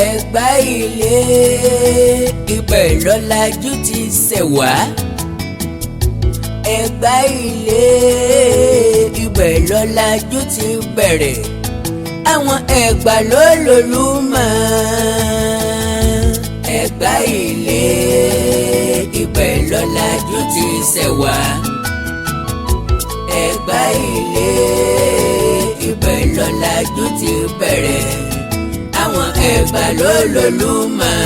Ẹ̀gbá ilé ibẹ̀ lọ́làjú ti ṣẹ̀ wá. Ẹ̀gbá ilé ibẹ̀ lọ́làjú ti bẹ̀rẹ̀. Àwọn Ẹ̀gbá ló lòlúmọ̀. Ẹ̀gbá ilé ibẹ̀ lọ́làjú ti ṣẹ̀ wá. Ẹ̀gbá ilé ibẹ̀ lọ́làjú ti bẹ̀rẹ̀. Àwọn Ẹ̀gbá ló lòlúmọ̀.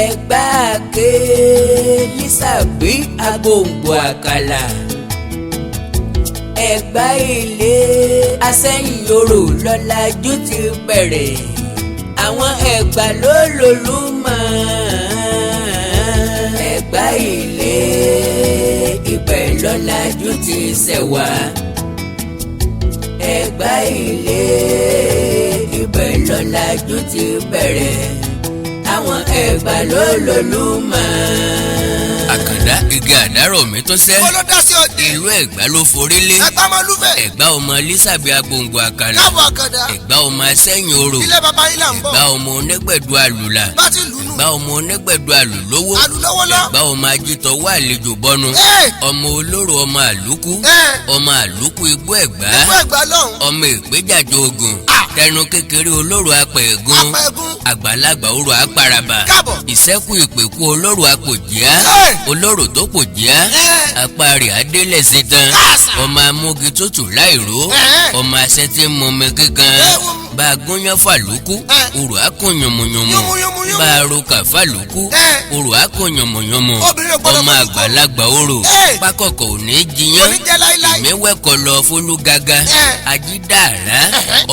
Ẹ̀gbá ké Lísàbí agbòǹgbò àkàlà. Ẹ̀gbá ilé Asẹ́yìn orò lọ́làjú ti bẹ̀rẹ̀. Àwọn Ẹ̀gbá ló lòlúmọ̀. Ẹ̀gbá ilé ibẹ̀ lọ́làjú ti ṣẹ̀ wá. Ẹ̀gbá ilé ibẹ̀ lọ́làjú ti bẹ̀rẹ̀. Àwọn Ẹ̀gbá ló lòlúmọ̀. Àkàndá igi àdárò mi tó sẹ́. Wọ́n ló dá sí ọdẹ. Ìlú Ẹ̀gbá ló forí lé. Ẹ̀gbá máa lúfẹ̀. Ẹ̀gbá ọmọ Lísàbí agbòǹgbò àkàlà. Káàbọ̀ Àkàndá. Ẹ̀gbá ọmọ Asẹ́yìn orò. Ilé baba yín là ń bọ̀. Ẹ̀gbá ọmọ onígbẹ̀dù àlùlà. Bá ti lù nù. Ẹ̀gbá ọmọ onígbẹ̀dù àlùlówó. Àlùlówó lọ. Ẹ̀gbá ọmọ ajítọwọ́ àlejò bọ́nu. Ẹ́. Ọmọ olóró ọmọ àlùkù. Ẹ́. Ọmọ àlùkù igbó Ẹ̀gbá. Igbó Ẹ̀gbá lọ́hùn. Ọmọ ìpéjàjò ogun. Ah. Tẹnu kékeré olóró apẹ̀ẹ̀gùn. Apẹ̀gùn. Àgbàlagbà orò apàràbà. Káàbọ̀. Ìṣẹ́kù ìpèkú olóró apòjíá. Ẹ́. Olóró tó pòjíá. Ẹ́. Apá rẹ̀ adélẹ̀ sí tán. Káàsà. Ọmọ amógi tútù láìró. Ẹ́. Ọmọ aṣẹ́ tí ń mumi kíkan. Ẹ́, wọ́n- Bá a gúnyán fàlùkù. Ẹ́. Orò á kún yànmùyànmù. Yúnmúyúnmú. Bá a roka fàlùkù. Ẹ́. Orò á kún yànmùyànmù. Obìnrin ò gbọ́dọ̀ Ọmọ fojú kọ. àgbàlagbà orò. Ẹ́. Pákọ̀kọ̀ ò ní jiyàn. Kò ní jẹ́ láíláí. Ìmíwẹ̀kọ̀ lọ fólúgaga. Ẹ́. Ajídàrá.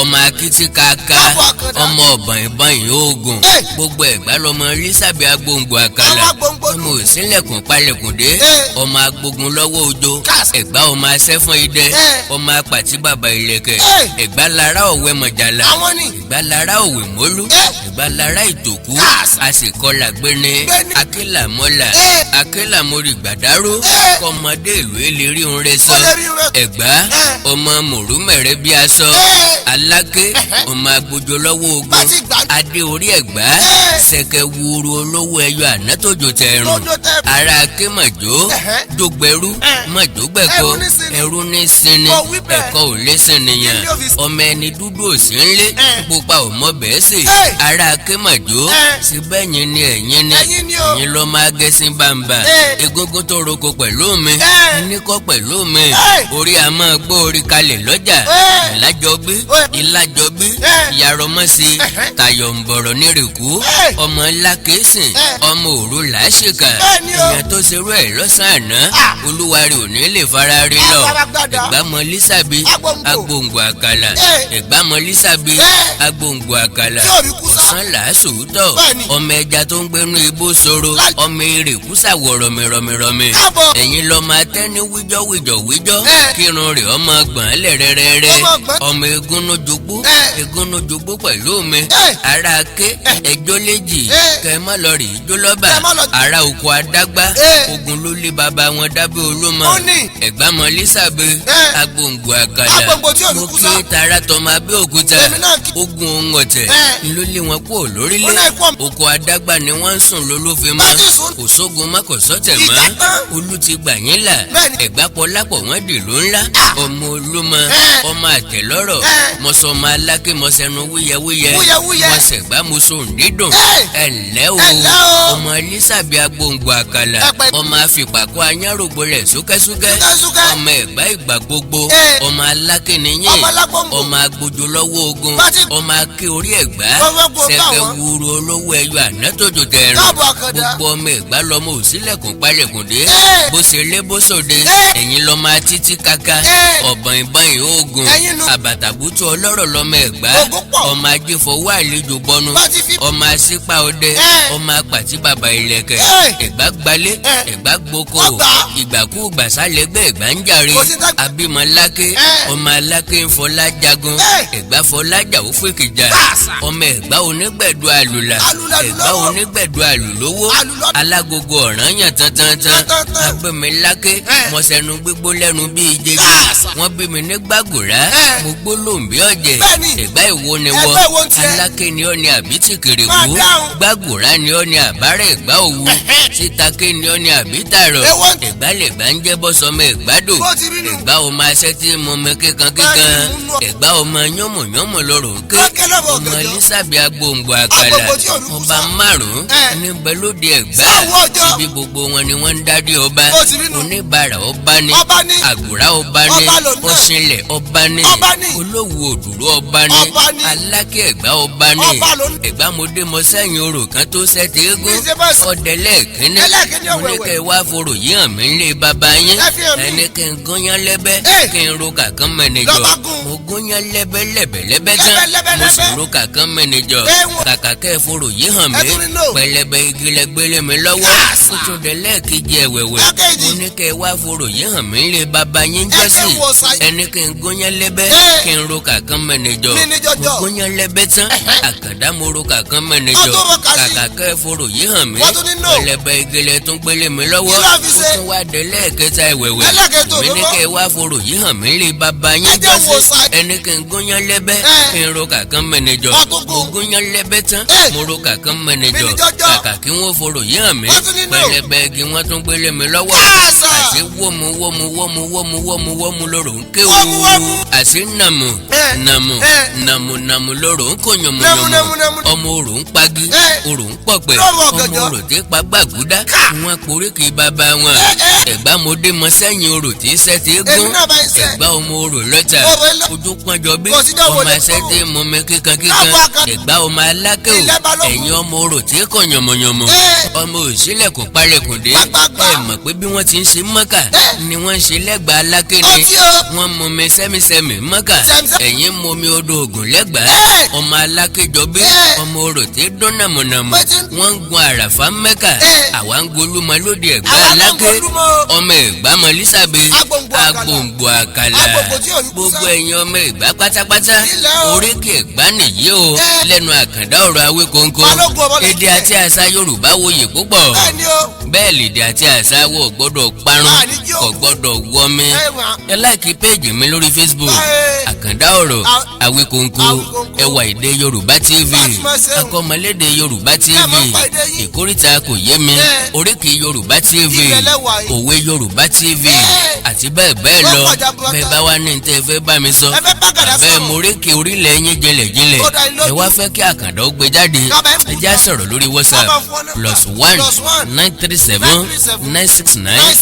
Ọmọ akítíkaka. Káàbọ̀ Àkàndá. Ọmọ ọ̀bàìbàì oògùn. Ẹ́. Gbogbo Ẹ̀gbá lọmọ Lísàbí agbóǹgbò àkàlà. Àwọn agbóǹgbò Ọmọ òsínlẹ̀kùn palẹ̀kùn dé. Ẹ́. Ọmọ agbógun lọ́wọ́ ojo. Káàsà. Ẹ̀gbá ọmọ asẹ́fún idẹ. Ẹ́. Ọmọ apàtí bàbá ìlẹ̀kẹ̀. Ẹ́. Ẹ̀gbá lára ọ̀wẹ́ mọ̀jàlá. Àwọn ni. Ẹ̀gbá lára òwe mólú. Ẹ́. Ẹ̀gbá lára ìtòkú. Káàsà. Àsìkọlà gbéni. Gbéni. Akélàmọ́là. Ẹ́. Akélàmórì gbàdáró. Ẹ́. Kọ́mọdé ìlú eléri ń rẹ sọ. Ó lè rí rẹ. Ẹ̀gbá. Ẹ́. Ọmọ mòrúmẹ̀rẹ́ bí aṣọ. Ẹ́. Aláké. Ọmọ agbójó lọ́wọ́ ogun. Bá ti gbà. Adé orí Ẹ̀gbá. Ẹ́. Ṣẹ̀kẹ̀ wúru olówó ẹyọ ànátòjò tẹ̀rùn. Tójó tẹ̀rùn. Ara ké mọ̀jó. Ẹ̀hẹ́. Dógbẹ̀rú. Ẹ́. Mọ̀jó gbẹ̀kọ. Ẹrú ní sinmi. Ẹrú ní sinmi. Mo wí bẹ́ẹ̀. Ẹ̀kọ́ ò lé sìnìyàn. Ilé òfìsì. Ọmọ ẹni dúdú ò sí ńlé. Ẹ́. Pupa ò mọ bẹ́ẹ̀ sè. Ẹ́. Ara ké mọ̀jó. Ẹ́. Síbẹ̀ yín ni ẹ̀yin ni. Ẹ̀yin ni o. Ẹ̀yin ló máa gẹṣin bàǹbà. Ẹ́. Egungun tó roko pẹ̀lú mi. Ẹ́. Ẹni kọ́ pẹ̀lú mi. Ẹ́. Orí a máa gbó orí kalẹ̀ lọ́jà. Ẹ́. Ìlàjọbí. Ẹ́. Ìlàjọbí. Ẹ́. Ìyàrọ̀mọ́sí. Ẹ̀hẹ́. Tayọ̀ ń bọ̀rọ̀ nírìkú. Ẹ́. Ọmọ ńlá kìí-sìn. Ẹ́. Ọmọ òru làásìkà. Bẹ́ẹ̀ ni o. Èèyàn tó ṣerú ẹ̀ lọ́sàn-án àná. Ah. Olúwarẹ̀ ò ní lè fara rí lọ. Bàbá gbàdá. Ẹ̀gbámọ Lísàbí. Agbòǹgbò. Agbòǹgbò àkàlà. Ẹ́. Ẹ̀gbámọ Lísàbí. Ẹ́. Agbòǹgbò àkàlà. Tí ò rí kú sá. Ọ̀sán làásòótọ́. Bẹ́ẹ̀ ni. Ọmọ ẹja tó ń gbénú ibó soro. Láì- Ọmọ erè kúsà wọ̀rọ̀ mìrọ̀mìrọ̀mì. Káàbọ̀. Ẹ̀yin lọ máa tẹ́ ní wíjọ́ wíjọ́ wíjọ́. Ẹ́. Kírun rẹ̀ ọmọ gbọ̀n lẹ̀ rẹ́rẹ́rẹ́. Ọmọ gbọ̀n. Ọmọ egúnnú jogbó. Ẹ́. Egúnnú jogbó pẹ̀lú mi. Ẹ́. Ara ké ẹjọ́ léjì. Ẹ́. Kẹ́ má lọ rí ijó lọ́ba. Kẹ́ má lọ- Ara oko adágbá. Ẹ́. Ogun ló lé baba wọn dábẹ́ olúmọ. Ó ní. Ẹ̀gbámọ Lísàbí. Ẹ́. Agbòǹgbò àkàlà. Agbòǹgbò tí ò ní Mo kú kí sá. tara tọmọ Abẹ́òkúta. Èmi náà kí- Ogun ohun ọ̀tẹ̀. Ẹ́. Ló lé wọn kúrò Ó lórílẹ̀. náà kú ọmọ. Oko adágbá ni wọ́n ń sùn lólófin mọ́. Bá ti sùn. Kò sógun mọ́ kò sọ́tẹ̀ mọ́. Ìjà tán. Olú ti gbà yín là. Bẹ́ẹ̀ni. Ẹ̀gbá pọlápọ̀ wọ́n dìlú ńlá. Ah. Ọmọ olúmọ. Ẹ́. Ọmọ àtẹ̀lọ́rọ̀. Ẹ́. Mọ̀sọ̀mọ aláké mọ̀sẹ̀nu wúyẹwúyẹ. Wúyẹwúyẹ. Mọ̀sẹ̀gbá mọ̀sọ̀ndídùn. Ẹ́. Ẹ̀lẹ́ o. Ẹ̀lẹ́ o. Ọmọ Lísàbí agbóǹgbò àkàlà. Ẹ̀pẹ̀. Ọmọ àfìpàkọ́ anyárògbò rẹ̀ súkẹ́súkẹ́. Súkẹ́súkẹ́. Ọmọ Ẹ̀gbá ìgbà gbogbo. Ẹ́. Ọmọ aláké nìyẹn. Ọmọ alágbòǹgbò. Ọmọ agbójo lọ́wọ́ ogun. Bá ti- Ọmọ aké orí Ẹ̀gbá. Ọmọ ogun bá Ṣẹ̀kẹ̀ wọn. wúru olówó ẹyọ ànátòjò tẹ̀rùn. Káàbọ̀ Àkàndá. Gbogbo ọmọ Ẹ̀gbá lọmọ òsílẹ̀kùn palẹ̀kùn dé. Ẹ́. Bó ṣe lé bó ṣòde. Ẹ́. Ẹ̀yin lọ máa títí kaka. Ẹ́. Bẹ́ẹ̀ni. Ọ̀bọ̀n ìbọn ìhóògùn. Ẹ̀yin nu. Àbàtàbútú ọlọ́rọ̀ lọ́mọ Ẹ̀gbá. Ògún pọ̀. Ọmọ ajé fọwọ́ àlejò bọnu. Bá ti fi- Ọmọ asípa ọdẹ. Ẹ. Ọmọ apàtí bàbá ìlẹ̀kẹ̀. Ẹ. Ẹ̀gbá gbalé. Ẹ. Ẹ̀gbá gboko. Wọ́n gbà á. Ìgbàkúùgbà sálẹ̀gbẹ́ Ẹ̀gbá ń jàre. Kò sí tá- Abímọ láké. Ẹ. Ọmọ aláké ń fọlá jagun. Ẹ. Ẹ̀gbá fọlá jà ó fèkìjà. Káàsà. Ọmọ Ẹ̀gbá onígbẹ̀dù àlùlà. Àlùlà Ẹ̀gbá lọ́wọ́. onígbẹ̀dù àlùlówó. Àlùlọ́- Alágogo ọ̀ranyàn tantantan. Tantantan. Agbẹ̀míláké. Ẹ. Mọ̀sẹ̀nu gbígbó lẹ́nu bíi jẹjẹ. Káàsà. Wọ́n bí mi ní gbàgùrá. Ẹ. Mo gbó lòǹbí ọ̀jẹ̀. Bẹ́ẹ̀ni. Ẹ̀gbá ìwo ni wọ. Ẹgbẹ́ ìwo ń tiẹ̀. Aláké ni ọ́ ni àbí tìkìrìkú. Máa dáhùn. Gbàgùrá ni ọ́ ni àbárẹ̀ Ẹ̀gbá òwu. Sítakè ni ọ́ ni àbí tààrọ̀. Èwo ń- Ẹ̀gbá lẹ̀gbá ń jẹ́ bọ́sọmọ Ẹ̀gbádò. Bó ti rí nù. Ẹ̀gbá ọmọ aṣẹ́ tí mo mọ kíkan Bá ti kíkan. mú nù. Ẹ̀gbá ọmọ yánmọ̀yánmọ̀ lọ́rọ̀ ń ké. Lọ́kẹ́ lọ́rọ̀ Ọmọ ọ̀gànjọ́. Lísàbí agbóǹgbò àkàlà. Agbòǹgbò tí ò ní kú Ọba sá. márùn-ún Ẹ. níbẹ̀ lóde Ẹ̀gbá. Sáwọ́ ọjọ́. Ibi gbogbo wọn ni wọ́n ń dádé ọba. Bó ti rí nù. Oníbàárà ọba ni. Ọba ni. Àgùrá ọba ni. Ọba lòun náà. Ọ̀sìnlẹ̀ ọba ni. Ọba ni. Olówù òdùrú ọba ni. Ọba ni. Aláké Ẹ̀gbá ọba ni. Ọba lòun. Ẹ̀gbá mo dé mọ sẹ́yìn orò kan tó sẹ́tì eégún. Ní ṣe bá sọ. Ọdẹ lẹ́ẹ̀kínní. Ẹlẹ́ẹ̀kínní Mo ní ọ̀wẹ̀wẹ̀. kẹ́ ẹ wá forò yí hàn mí lé bàbá yín. Ẹ fi hàn mí. Ẹni kí n gúnyán lẹ́bẹ́. Ẹ. Kí n ro kàkán mẹ́nìjọ. Lọ́ba gún. Mo gúnyán lẹ́bẹ́ lẹ́bẹ̀lẹ́bẹ́ tán. Lẹ́bẹ̀, lẹ́bẹ̀, Mo sì lẹ́bẹ̀. ro kàkán mẹ́nìjọ. Ẹ wọ̀n. Kàkà kẹ́ ẹ forò yí hàn Ẹ mí. tún ní lò. Pẹlẹbẹ igi lẹ gbélé mi lọ́wọ́. Káàsà. Ó tún dé lẹ́ẹ̀kejì ẹ̀wẹ̀wẹ̀. Lẹ́ẹ̀kejì. Mo ní kẹ́ ẹ wá forò yí hàn mí lé bàbá yín Ẹ jọ́sì. jẹ́ wò sá- Ẹni kí n gúnyán lẹ́bẹ́. Ẹ. Kí n ro kàkán mẹ́nìjọ. Mẹ́nìjọjọ. Mo gúnyán lẹ́bẹ́ tán. Àkàndá mo ro kàkán mẹ́nìjọ. Wọ́n tún ro kà sí. Kàkà kẹ́ ẹ forò yí hàn mí. Wọ́n tún ní no. Pẹlẹbẹ igi lẹ tún gbélé mi lọ́wọ́. Kí ló fi Ó ṣe? tún wá dé lẹ́ẹ̀kẹta ẹ̀wẹ̀wẹ̀. Ẹlẹ́ẹ̀kẹta Èmi ní òróró. kẹ́ ẹ wá forò yí hàn mí lé bàbá yín Ẹ jẹ́ wò jọ́sí. sá- Ẹni kí n gúnyán lẹ́bẹ́. Ẹ. Kí n ro kàkán mẹ́nìjọ. Wọ́n tún gún. Mo gúnyán lẹ́bẹ́ tán. Ẹ. Mo ro kàkán mẹ́nìjọ. Mẹ́nìjọjọ. Kàkà kí wọ́n forò yí hàn mí. Wọ́n tún ní no. Pẹlẹbẹ igi wọ́n tún gbélé mi lọ́wọ́. Káàsà. Àṣé wómu wómu wómu wómu wómu wómu lóró ń ké Wómu, wómu. Àṣé nàmù Ẹ. nàmù Ẹ. nàmù nàmù lóró ń kó Nàmù, yànmùyànmù. nàmù, nàmù. Ọmọ orò ń pagi. Ẹ. Orò ń pọ̀pẹ̀. Lọ́rọ̀ Ọmọ ọ̀gànjọ́. orò tí pa gbàgúdá. Ká. Wọ́n poríkì bàbá wọn. Ẹ, ẹ. Ẹ̀gbá mo dé mọ sẹ́yìn orò tí sẹ́ ti Èmi gún. náà bá ń sẹ́. Ẹ̀gbá ọmọ orò lọ́tà. Orò ilé. Ojú pọ́njọ bí. Kò sí dánwò Ọmọ lè ẹsẹ̀ kúrò. tí mo mi kíkan kíkan. Káàbọ̀ àkàtà. Ẹ̀gbá ọmọ alákẹ́ o. Ilẹ̀ balógun. Ẹ̀yin ọmọ orò tí kò yànmọ̀yànmọ̀. Ẹ. Ọmọ òsílẹ̀kùn palẹ̀kùn dé. Gbàgbàgbà. Ẹ mọ̀ pé bí wọ́n ti ń ṣe mọ́kà Ẹ. ni wọ́n ń ṣe lẹ́gbàá aláké ni. Ọtí o. Wọ́n mú mi sẹ́misẹ́mi mọ́kà. Sẹ́misẹ́- Ẹ̀yin mú mi odò Ògùn lẹ́gbàá. Ẹ. Ọmọ alákéjọ bí. Ẹ. Ọmọ orò tí dún nàmùnàmù. Bó ti ń- Wọ́n ń gun àràfá mẹ́kà. Ẹ. Àwa ń golúmọ lóde Ẹ̀gbá Àwa náà ń aláké. golúmọ. Ọmọ Ẹ̀gbá mọ Lísàbí. Agbòǹgbò àkàlà. Agbòǹgbò àkàlà. Agbòǹgbò tí ò ní kú Gbogbo sá. ẹ̀yin ọmọ Ẹ̀gbá pátápátá. Ilẹ̀ o. Oríkì Ẹ̀gbá nìyí o. Ẹ. Lẹ́nu àkàndá ọ̀rọ̀ Awíkonko. Balógun ọmọ Èdè Nàìjíríà. àti àṣà Yorùbá wuyì púpọ̀. Bẹ́ẹ̀ni o. Bẹ́ẹ̀ lèdè àti àṣà wo gbọ́dọ̀ parun, Àní jí o. kò gbọ́dọ̀ wọmi. Ẹ wà. Ẹ láìkí péèjì mi lórí Facebook. Báyé. Àkàndá ọ̀rọ̀ Awíkonko. Awíkonko. Ẹwà èdè Yorùbá TV. Bá ti máa ṣe o. Akọ́mọlédè Yorùbá TV. Ẹ máa pa èdè yín. Ìkórìtà kò yé mi. Ẹ. Oríkì Yorùbá TV. Ibẹ̀ lẹ́wà yìí. Òwe Yorùbá TV. Ẹ. Àti bẹ́ẹ̀ bẹ́ẹ̀ Wọ́n lọ. kọjá burúkú. Bẹ́ẹ̀ bá wá ní tẹ́ ẹ fẹ́ bá mi sọ. Ẹ fẹ́ bá Àkàndá Bẹ́ẹ̀ sọ̀rọ̀. mo ríkì orílẹ̀ yín jinlẹ̀jinlẹ̀. Ó dá yín lójú. Ẹ wá fẹ́ kí Àkàndá ó gbé jáde. Kábàá ẹ̀ Ẹ já sọ̀rọ̀ lórí WhatsApp. Kábàá fún ọ nọ́mbà. +1 +1 937 969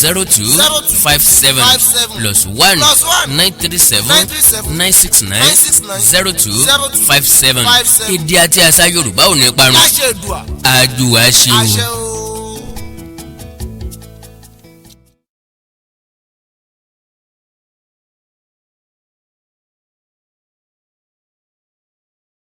02 57 +1 937 969 02 57. Èdè àti àṣà Yorùbá ò ní parun. Láṣẹ Èdùà. Àjùwà ṣe o. Àṣẹ o.